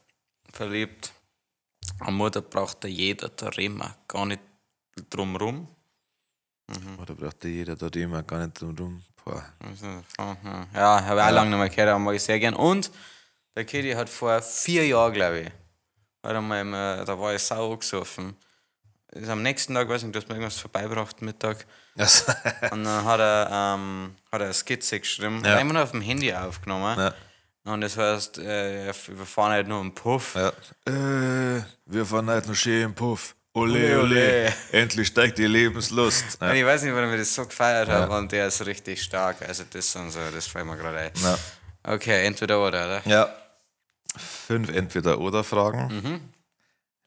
verliebt. Eine Mutter braucht da jeder, da reden wir gar nicht drum rum. Oder braucht jeder da immer gar nicht drum rum. Boah. Ja, habe ich auch lange nicht mehr gehört, aber mag ich sehr gern. Und der Kitty hat vor 4 Jahren, glaube ich, hat einmal im, da war ich sau angesoffen. Ist am nächsten Tag, weiß nicht, du hast mir irgendwas vorbeigebracht Mittag. Also, Und dann hat er eine Skizze geschrieben, Ja. hat einfach nur auf dem Handy aufgenommen. Ja. Und das heißt, wir fahren halt nur im Puff. ja. Wir fahren heute noch schön im Puff. Ole, ole. Ole. Endlich steigt die Lebenslust. Und Ja. ich weiß nicht, warum ich das so gefeiert habe. Und der ist richtig stark. Also das und so, das fällt mir gerade ein. Ja. Okay, entweder oder, oder? Ja. 5 Entweder-Oder-Fragen. Mhm.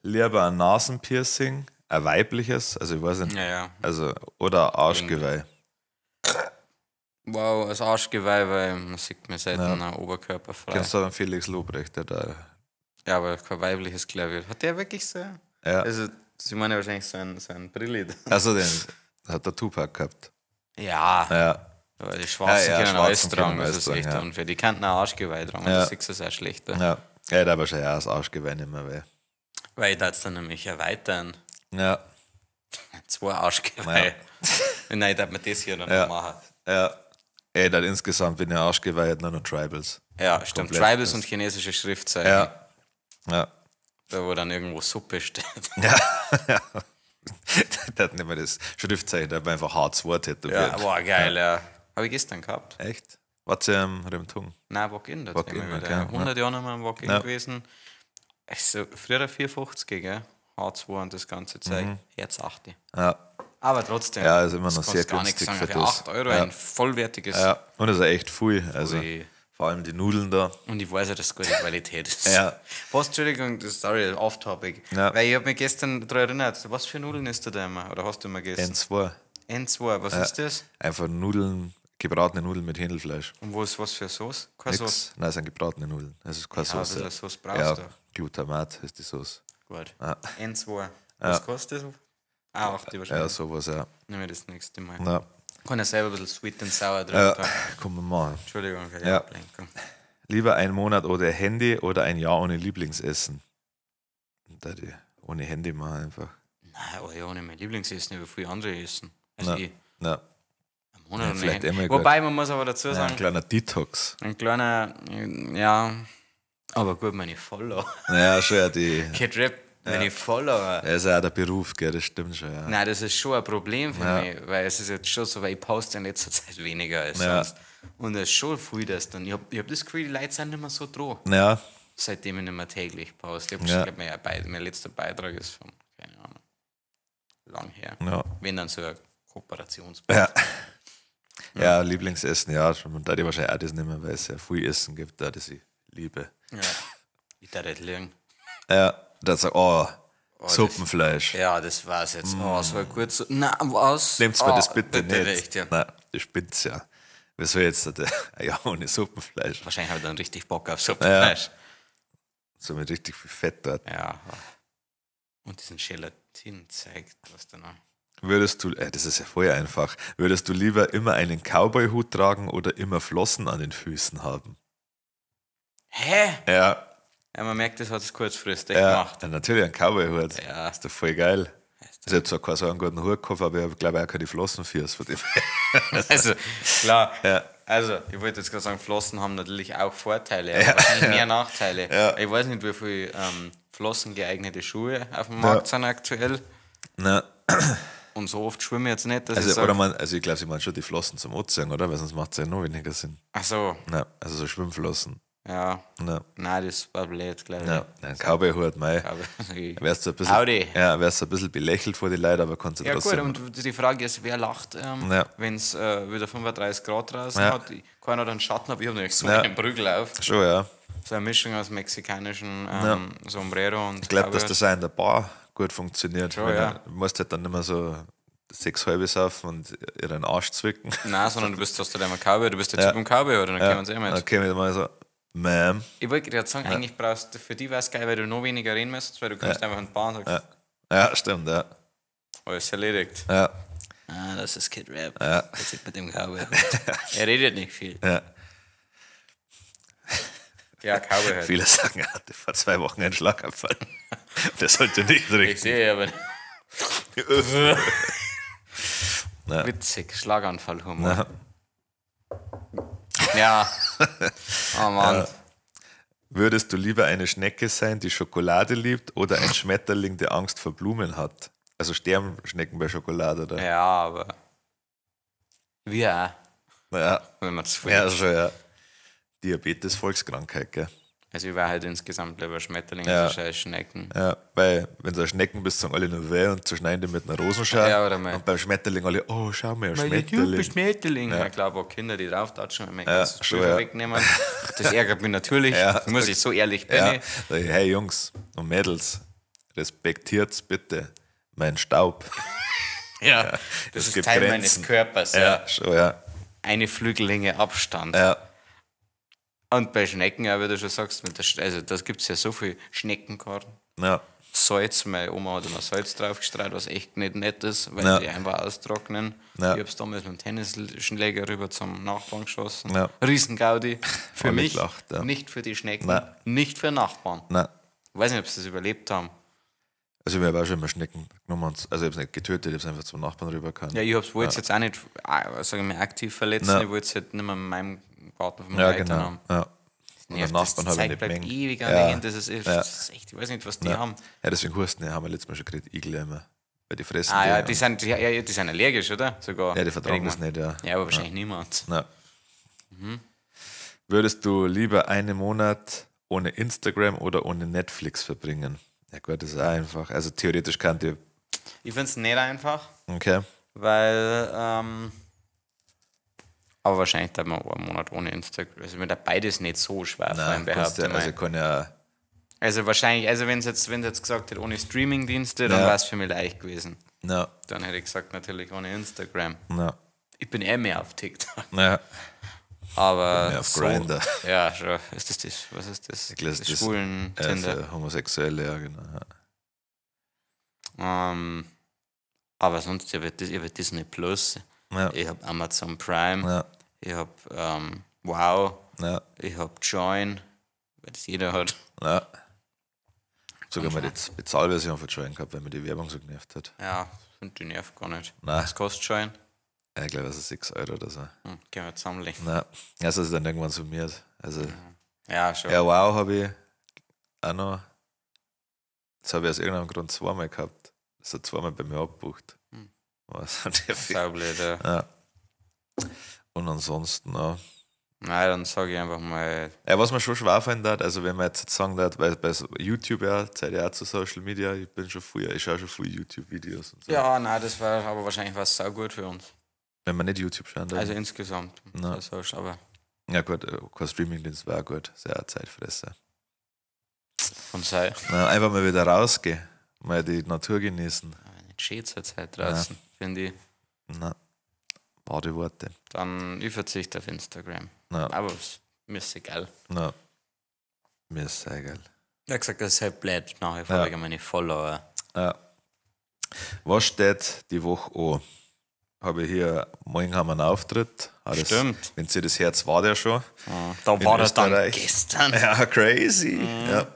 Lieber ein Nasenpiercing, ein weibliches, also ich weiß nicht, Ja, ja. also, oder ein Arschgeweih. Wow, das Arschgeweih, weil man sieht mir selten ja. Oberkörper frei. Kennst du den Felix Lobrecht, der da. Ja, aber kein weibliches Klavier. Hat der wirklich so? Ja. Also, sie meinen ja wahrscheinlich so ein Brilli. Also den hat der Tupac gehabt. Ja, Ja. aber die Schwarzen Ja, ja, können alles Schwarzen tragen, können das alles ist tragen, echt ja. unfair. Die könnten auch Arschgeweih tragen, Ja. das siehst du sehr schlecht. Ja. Ja. Ja, da wahrscheinlich auch das Arschgeweih nicht mehr weh. Weil ich darf es dann nämlich erweitern. Ja. 2 Arschgeweih. Nein, ich darf mir das hier dann Ja. noch machen. Ja. Ey, dann insgesamt bin ich Arschgeweih hat nur noch Tribals. Ja, stimmt. Komplett. Tribals und chinesische Schriftzeichen. Ja. Ja. Da, wo dann irgendwo Suppe steht. Ja. Ja. Der hat nicht mehr das Schriftzeichen, der hat mir einfach H2 tätowiert. Ja, boah, geil, ja. Habe ich gestern gehabt. Echt? Was im Rimtung? Nein, Walk-In. Da Walk-in, sind wir wieder. okay, 100 Jahre nicht mehr im Walk-In Ja. gewesen. Also, früher 4,50, gell? H2 und das ganze Zeug. Jetzt 8. Ja. Aber trotzdem. Mhm. Ja, ist immer das noch kannst sehr gar nichts günstig sagen. für Für das. 8 Euro Ja. ein vollwertiges. Ja, und das ist echt viel. Also Ui. vor allem die Nudeln da. Und ich weiß ja, dass es gute Qualität ist. Ja. Was, Entschuldigung, das- sorry, off-topic. Ja. Weil ich habe mich gestern daran erinnert, was für Nudeln isst du da immer? Oder hast du immer gegessen? N2. N2, was ist das? Einfach Nudeln, gebratene Nudeln mit Hähnchenfleisch. Und wo ist was für Sauce? Keine Sauce. Nix. Nein, es sind gebratene Nudeln. Es ist keine Ja, ein Soße. bisschen Sauce brauchst Ja, du. Glutamat ist die Sauce. Gut. Ja. N2. Was kostet das? Ah, 8 Ja, wahrscheinlich. sowas, ja. Nehmen wir das nächste Mal. Ja, Kann ja selber ein bisschen sweet and sour drin ja. tun. Komm mal. Entschuldigung für die Ja. Ablenkung. Lieber ein Monat ohne Handy oder ein Jahr ohne Lieblingsessen. Da die ohne Handy mal einfach. Nein, aber ja, ohne mein Lieblingsessen, ich habe viel andere Essen. Also Ja. ich, Ja. ein Monat Ja, vielleicht ohne. einmal gut. Wobei, man muss aber dazu Ja, ein sagen, kleiner Detox. ein kleiner, ja, aber gut, meine Follower. Ja, schon, ja, die. Kid Rap, meine Follower. Ja, ist ja auch der Beruf, gell, das stimmt schon, ja. Nein, das ist schon ein Problem für Ja. mich, weil es ist jetzt schon so, weil ich poste in letzter Zeit weniger als Ja. sonst. Und es ist schon viel, dass dann, ich hab das Gefühl, die Leute sind nicht mehr so dran, Ja, seitdem ich nicht mehr täglich poste. Ich hab Ja. schon, glaub, mein letzter Beitrag ist von, keine Ahnung, lang her. ja. Wenn dann so ein Kooperationsbeitrag. Ja. Ja, Lieblingsessen, ja. Und da die wahrscheinlich auch das nicht mehr, weil es ja viel Essen gibt, da das ich liebe. Ja. Ich darf nicht lügen. Ja, da sag oh, Suppenfleisch. Ja, das war's jetzt. Oh, es war gut so. Na, was? Nehmt's oh, mir das bitte, nicht. nicht. Ja. Nein, das spinnt's ja. Wieso jetzt? Ja, ohne Suppenfleisch. Wahrscheinlich habe ich dann richtig Bock auf Suppenfleisch. So mit richtig viel Fett dort. Ja. Und diesen Gelatin zeigt, was da noch. Würdest du, das ist ja voll einfach, würdest du lieber immer einen Cowboy-Hut tragen oder immer Flossen an den Füßen haben? Hä? Ja, Ja, man merkt, das hat es kurzfristig ja, gemacht. ja natürlich ein Cowboy-Hut. Ja. Ist doch voll geil. Also ich habe zwar keinen so einen guten Hut gekauft, aber ich habe, glaube ich, auch keine Flossen für von dem. Also, klar. Ja. Also, ich wollte jetzt gerade sagen, Flossen haben natürlich auch Vorteile, aber wahrscheinlich mehr Nachteile. Ja. Ich weiß nicht, wie viel Flossen geeignete Schuhe auf dem Markt sind aktuell. Na, Und so oft schwimme ich jetzt nicht, dass ich also, sage, oder man, also ich glaube, sie meinen schon die Flossen zum Anziehen, oder? Weil sonst macht es ja noch weniger Sinn. ach so, Na, also so Schwimmflossen. ja. Na, Nein, das war blöd, glaube ich. ja. Ein Cowboy-Hut, mei. Aber, Wärst du ein bisschen, Audi. ja, wärst du ein bisschen belächelt vor die Leute, aber kannst du Ja gut, trotzdem. und die Frage ist, wer lacht, Ja. wenn es wieder 35 Grad draußen Ja. hat? Keiner hat einen Schatten, aber ich habe nämlich so Ja. einen Prügel auf. Schon, ja. So eine Mischung aus mexikanischen Sombrero und Ich glaube, dass Cowboy. das auch in der Bar gut funktioniert. Schon, Wenn ja. Du musst halt dann nicht mehr so sechs halbe saufen und ihren Arsch zwicken. Nein, sondern du bist, hast du einmal Cowboy, du bist der Typ im Cowboy, oder? Dann kennen wir uns eh mit. Dann käme ich mal so, Ma'am. Ich wollte gerade sagen, eigentlich brauchst du, für die wäre es geil, weil du noch weniger reden müsstest, weil du kommst einfach in die Bar und sagst, Ja. Ja, stimmt, ja. alles erledigt. Ja, Ah, das ist Kid Rap. Ja. Der Typ mit dem Cowboy. Er redet nicht viel. ja. Ja, Cowboy halt. Viele sagen, er hatte vor 2 Wochen einen Schlaganfall. Der sollte nicht Ich trinken. sehe aber. Ja. Witzig, Schlaganfallhumor. Ja. Oh Mann. Würdest du lieber eine Schnecke sein, die Schokolade liebt, oder ein Schmetterling, der Angst vor Blumen hat? Also sterben Schnecken bei Schokolade, oder? Ja, aber. Wir auch, Ja, wenn man zu viel. ja schon, ja. Diabetes, Volkskrankheit, gell? Also ich war halt insgesamt lieber Schmetterling Ja. als scheiß Schnecken. Ja, weil wenn du Schnecken bist, sagen alle nur weh und zerschneiden die mit einer Rosenschere. Ja, oder mal. Und beim Schmetterling alle, oh, schau mal, ein Schmetterling. Schmetterling. Schmetterling. Ja. Ich glaube auch Kinder, die drauftatschen und mein ganzes schon, Pulver ja. wegnehmen. Das ärgert mich natürlich. Ja. Muss ich so ehrlich bin. Ja. ich. Sag ich, hey Jungs und Mädels, respektiert's bitte meinen Staub. Ja. Das es ist gibt Teil Grenzen. meines Körpers. Ja. Ja, schon, ja. Eine Flügellänge Abstand. Ja, Und bei Schnecken, ja, wie du schon sagst, mit der also das gibt es ja so viel Schneckenkarten. ja, Salz, meine Oma hat immer Salz draufgestreut, was echt nicht nett ist, weil Ja. die einfach austrocknen. Ja. Ich hab's damals mit dem Tennisschläger rüber zum Nachbarn geschossen. Ja. Riesengaudi. Für Alle mich, gelacht, ja. nicht für die Schnecken, Nein. nicht für Nachbarn. nein. Ich weiß nicht, ob sie das überlebt haben. Also ich habe auch schon immer Schnecken genommen, und, also ich habe es nicht getötet, ich habe es einfach zum Nachbarn rübergehauen. Ja, ich hab's wollte jetzt auch nicht, sag ich mal, aktiv verletzen. Nein. Ich wollte es halt nicht mehr in meinem Garten von meinen ja Eltern genau. haben. Ja. Und Nervt, den das Nachbarn habe ich Zeug nicht bleibt mengen. ewig an Ja. ja. Das ist, das ist echt, ich weiß nicht, was die Ja. haben. Ja, deswegen Husten, ja, haben wir letztes Mal schon geredet, Igel immer. Weil die fressen Ah ja, die. die sind, ja, ja, die sind allergisch, oder? Sogar. Ja, die vertragen das nicht, ja. Ja, aber wahrscheinlich niemand. Ja. Würdest du lieber einen Monat ohne Instagram oder ohne Netflix verbringen? Ja gut, das ist auch einfach. Also theoretisch kann die. Ich finde es nicht einfach, Okay. weil, aber wahrscheinlich da man einen Monat ohne Instagram. Also mir da beides nicht so schwer fallen, Nein, kannst behaupte ja, ich also mal. kann ja. Also wahrscheinlich, also wenn es jetzt, wenn's jetzt gesagt hätte, ohne Streamingdienste, dann Ja. wäre es für mich leicht gewesen. Na, Dann hätte ich gesagt, natürlich ohne Instagram. na, Ich bin eh mehr auf TikTok. na. Aber. Mehr auf so, Grindr. Ja, schon. Ist das das? Was ist das? Ich glaub, das das- Schwulen Ja, Tinder. für Homosexuelle, ja, genau. Ja. Aber sonst, ich habe ich hab Disney Plus, Ja. ich habe Amazon Prime, Ja, ich habe Wow, ja, ich habe Join, weil das jeder hat. ja. Sogar mal die Bezahlversion von Join gehabt, weil mir die Werbung so genervt hat. Ja, finde die nervt gar nicht. Nein. Was kostet Join? Ja, ich glaube, es ist 6 Euro oder so. Können wir zusammenlegen. Na, also ist dann irgendwann summiert. Also, Ja, schon. ja, wow, habe ich auch noch. Das habe ich aus irgendeinem Grund zweimal gehabt. Das hat zweimal bei mir abgebucht. Was hat der viel? Saublöd, ja. Ja. Und ansonsten, ja. Nein, dann sage ich einfach mal, Ja, was mir schon schwer fallen hat, also wenn man jetzt sagen darf, weil bei so YouTube ja, Zeit ja auch zu Social Media, ich bin schon früher, ich schaue schon viel YouTube-Videos und so. ja, nein, das war aber wahrscheinlich war es saugut für uns. Wenn man nicht YouTube schauen darf. Also insgesamt. Na. Also, aber ja gut, kein Streamingdienst wäre auch gut, sehr ein Zeitfresser. von sei. Na, einfach mal wieder rausgehen, mal die Natur genießen. Nicht schön zur Zeit draußen, finde ich. Na, wahre Worte. Dann, ich verzichte auf Instagram. Na, Aber es, mir ist egal. na, mir ist sehr geil. Ich hab gesagt, das ist halt blöd. Nachher ja. ich meine Follower. Ja. Was steht die Woche an? Habe ich hier, morgen haben wir einen Auftritt. Ah, das, Stimmt. Wenn sie das Herz war der schon. Da In war er dann Österreich. gestern. Ja, crazy. Mhm. Ja.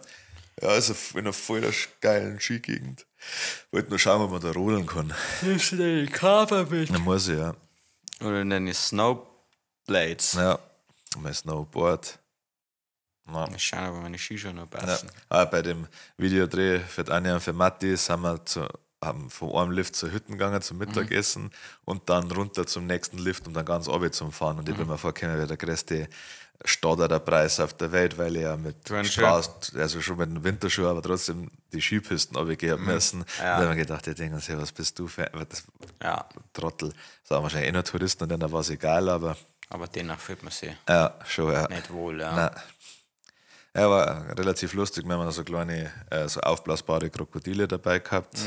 Ja, also in einer voll der geilen Skigegend. Wollte nur schauen, ob man da rodeln kann. Nimmst du deine Cover mit? Dann muss ich, ja. Oder deine Snowblades. Ja, mein Snowboard. Ja. Mal schauen, ob meine Skischuhe noch Ja. passen. Ah, bei dem Videodreh für die Anja und für Matti sind wir haben von einem Lift zur Hütten gegangen zum Mittagessen und dann runter zum nächsten Lift und dann ganz runter zum Fahren. Und ich bin mir vorgekommen, wie der größte Stadlerpreis auf der Welt, weil ich ja mit Turnschuhe. Straßen, also schon mit dem Winterschuh, aber trotzdem die Skipisten runtergehen hab müssen. Ja. Und da hab ich mir gedacht, die denken sich, was bist du für ein das Ja, Trottel. Das waren wahrscheinlich eh nur Touristen und denen war es egal, aber aber dennoch fühlt man sich ja, schon, ja. nicht wohl. Ja. Nein. Ja, war relativ lustig. Wir haben noch so kleine, so aufblasbare Krokodile dabei gehabt.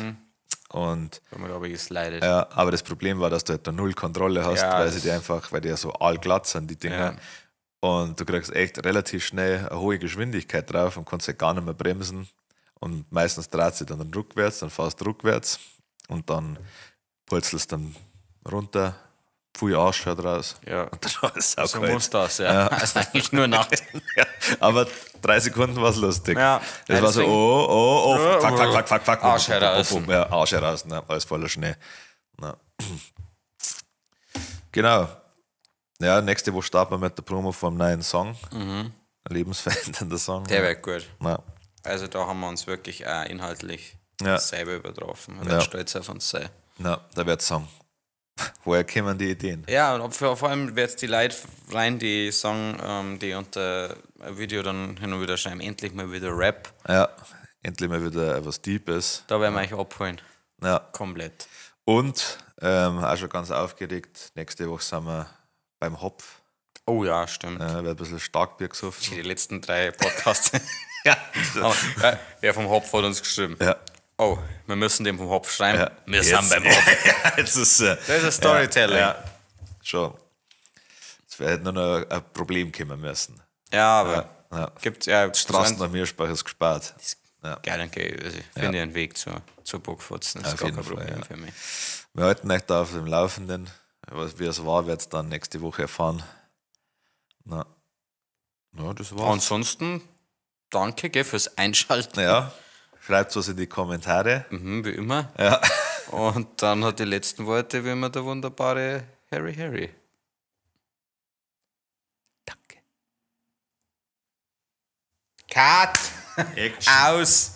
Und Wenn man da geslidet. ja, aber das Problem war, dass du halt da null Kontrolle hast, Ja, weil sie das- die einfach, weil die ja so allglatt sind, die Dinger. Ja. Und du kriegst echt relativ schnell eine hohe Geschwindigkeit drauf und kannst halt gar nicht mehr bremsen. Und meistens dreht sie dann rückwärts, dann fährst du rückwärts und dann purzelst dann runter, pfui Arsch schaut raus. Ja. Und dann war es So saukalt. muss das, ja. Also eigentlich nur Nacht. Ja, aber 3 Sekunden war es lustig. Ja. Das Ja, war so, deswegen- oh, oh, oh, fuck, fuck, fuck, fuck, fuck. Arsch heraus. Ja, Arsch heraus, ne, alles voller Schnee. Na. Genau. Ja, nächste Woche starten wir mit der Promo vom neuen Song. Lebensverändernder Song. Mhm. Der wäre gut. Na. Also da haben wir uns wirklich auch inhaltlich Ja. selber übertroffen. Wir Ja. werden stolz auf uns sein. Na, da wird Song. Woher kommen die Ideen? Ja, und vor allem wird die Leute rein, die sagen, die unter ein Video dann hin und wieder schreiben, endlich mal wieder Rap. Ja, endlich mal wieder was Deepes. Da werden wir euch abholen. Ja. Komplett. Und auch schon ganz aufgeregt, nächste Woche sind wir beim Hopf. Oh ja, stimmt. Ja, wird ein bisschen Starkbier gesoffen. Die letzten 3 Podcasts. Ja. Aber, wer vom Hopf hat uns geschrieben. Ja. Oh, wir müssen dem vom Hopf schreiben. Ja. Wir Jetzt. sind beim Hopf. Ja, jetzt ist, Das ist Storytelling. Ja, ja. Schon. Es wäre halt nur noch ein Problem kommen müssen. Ja, aber Ja. gibt's ja Straßen nach Miersbach ist gespart. Ja. Geil, dann geh ich. Also ich finde einen Weg zu Burgfotzen. Das ist Auf gar jeden kein Fall, Problem ja. für mich. Wir halten euch da auf dem Laufenden. Was, wie es war, werdet ihr dann nächste Woche erfahren. Na. Na, das war's. Ansonsten, danke gell, fürs Einschalten. Ja, schreibt was in die Kommentare. Mhm, wie immer. Ja. Und dann hat die letzten Worte wie immer der wunderbare Harry Harry. Danke. Cut! Action. Aus!